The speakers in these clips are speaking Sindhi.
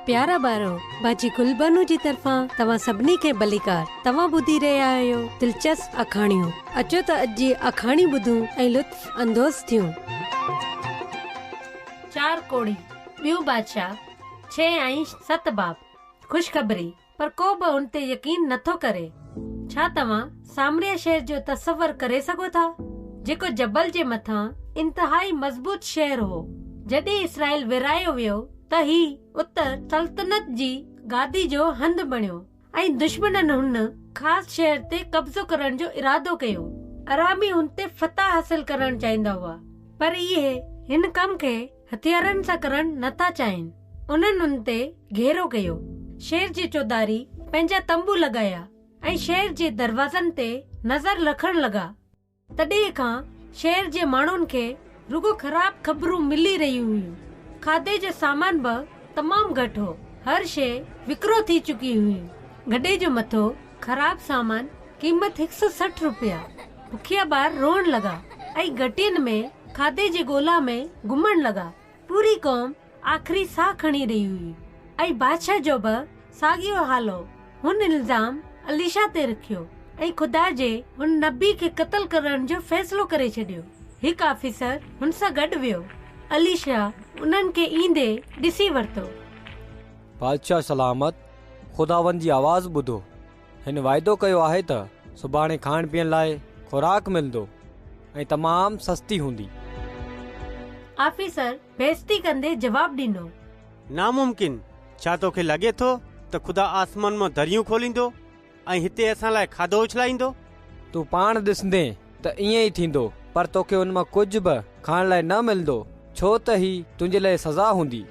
پيارا ٻارو، باجي گلبانو جي طرفان توهان سڀني کي ڀليڪار. توهان ٻڌي رهيا آهيو دلچسپ آکاڻيون. اچو ته اڄ جي آکاڻي ٻڌون ۽ لطف اندوز ٿيون. چار ڪوڙهي، ٻيون بادشاهه، ڇهه ۽ ست باب. خوشخبري، پر ڪو به ان تي يقين نه ٿو ڪري. ڇا توهان سامريه شهر جو تصور ڪري سگهو ٿا، جيڪو جبل جي مٿان انتهائي مضبوط شهر هو؟ جڏهن اسرائيل ورهايو ويو ته هي اتر سلطنت جي گادي جو هنڌ بڻيو ۽ دشمنن هن خاص شهر تي قبضو ڪرڻ جو ارادو ڪيو. ارامي هن تي فتح حاصل ڪرڻ چاهيندا هئا، پر اهي هن ڪم کي هٿيارن سان ڪرڻ نه ٿا چاهين. انهن ان تي گهيرو ڪيو. شهر جي چوڌاري پنهنجا تنبو لڳايا ۽ شهر جي دروازن تي نظر رکڻ لڳا. تڏهن کان شهر جي ماڻهن کي رڳو خراب خبرون ملي رهيون هيون. کاڌي جو سامان به تمام گهٽ هو. هر شيء وڪرو ٿي چڪي هئي. گڏي جو مٿو، خراب سامان، قيمت هڪ سؤ 60 روپيا. بکيا ٻار روئڻ لڳا ۽ گهٽين ۾ کاڌي جي ڳولا ۾ گهمڻ لڳا. پوري قوم آخري ساهه کڻي رهي هئي ۽ بادشاهه جو به ساڳيو حال هو. هن الزام اليشا تي رکيو ۽ خدا جي هن نبي کي قتل ڪرڻ جو فيصلو ڪري ڇڏيو. هڪ آفيسر هن سان گڏ ويو. اليشا انهن کي ايندي ڏسي ورتو. بادشاهه سلامت، خداوند جي آواز ٻڌو. هن واعدو ڪيو آهي ته سڀاڻي کائڻ پيئڻ لاء خوراڪ ملندو ۽ تمام سستي هوندي. آفيسر بيعزتي ڪندي جواب ڏنو. ناممڪن! ڇا توکي لڳي ٿو ته خدا آسمان مان دريون کوليندو ۽ هتي اسان لاء کاڌو اڇلائيندو؟ تون پاڻ ڏسندين ته ائين ئي ٿيندو، پر توکي ان مان ڪجهه به کائڻ لاء نه ملندو، ڇو ته هي تنهنجي لاء سزا هوندي.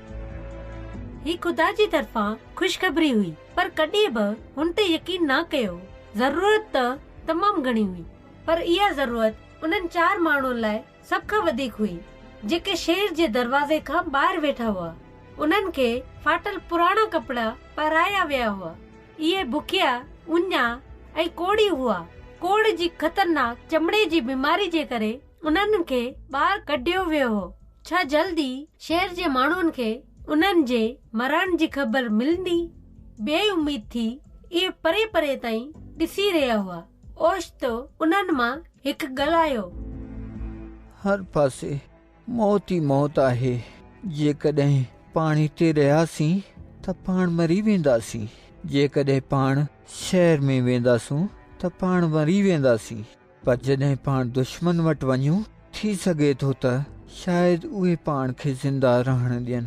هي خدا جي طرفان خوشخبري هئي، پر ڪڏهن به هن تي يقين نه ڪيو. ضرورت ته تمام گهڻي هئي، پر اها ضرورت انهن چار ماڻهن لاء سڀ کان وڌيڪ هئي، جيڪي شهر جي دروازي کان ٻاهر ويٺا هئا. انهن کي ڦاٽل پراڻا ڪپڙا پارايا ويا هئا. اهي بکيا، اڃا ۽ ڪوڙهي هئا. ڪوڙهه جي خطرناڪ چمڙي جي بيماري جي ڪري انهن کي ٻاهر ڪڍيو ويو هو. ڇا جلد ئي شهر جي ماڻهن کي انهن جي مرڻ جي خبر ملندي؟ بي اميد ٿي اهي پري پري تائين ڏسي رهيا هئا. اوچتو انهن مان هڪ ڳالهايو. هر پاسي موت ئي موت آهي. جيڪڏهن پاڻ هتي رهياسين ته پاڻ مري وينداسين. جيڪڏهن پاڻ شهر ۾ وينداسون ته پاڻ مري وينداسين. پر جڏهن پاڻ دشمن وٽ وڃون، ٿي سگهي ٿو ته شايد اهي پاڻ کي زنده رهڻ ڏين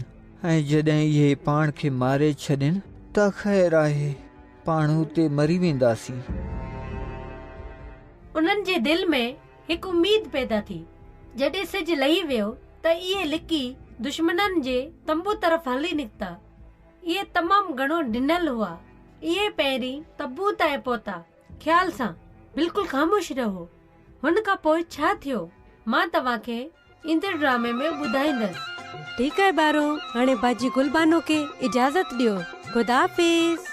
۽ جڏهن اهي پاڻ کي ماري ڇڏين ته خير آهي، پاڻ اتي مري وينداسين. انهن جي دل ۾ هڪ اميد پيدا ٿي. جڏهن سج لهي ويو ته اهي لڪي دشمنن جي تنبو طرف هلي نڪتا. اهي تمام گهڻو ڊنل هئا. اهي پهرين تنبو تائين پهتا. خيال سان، بلڪل خاموش رهو. هن کان پوء ڇا ٿيو، مان توهان کي ايندڙ ڊرامي ۾ ٻڌائيندس. ٺيڪ آهي ٻارو، هاڻي باجي گل بانو کي اجازت ڏيو. خدا حافظ.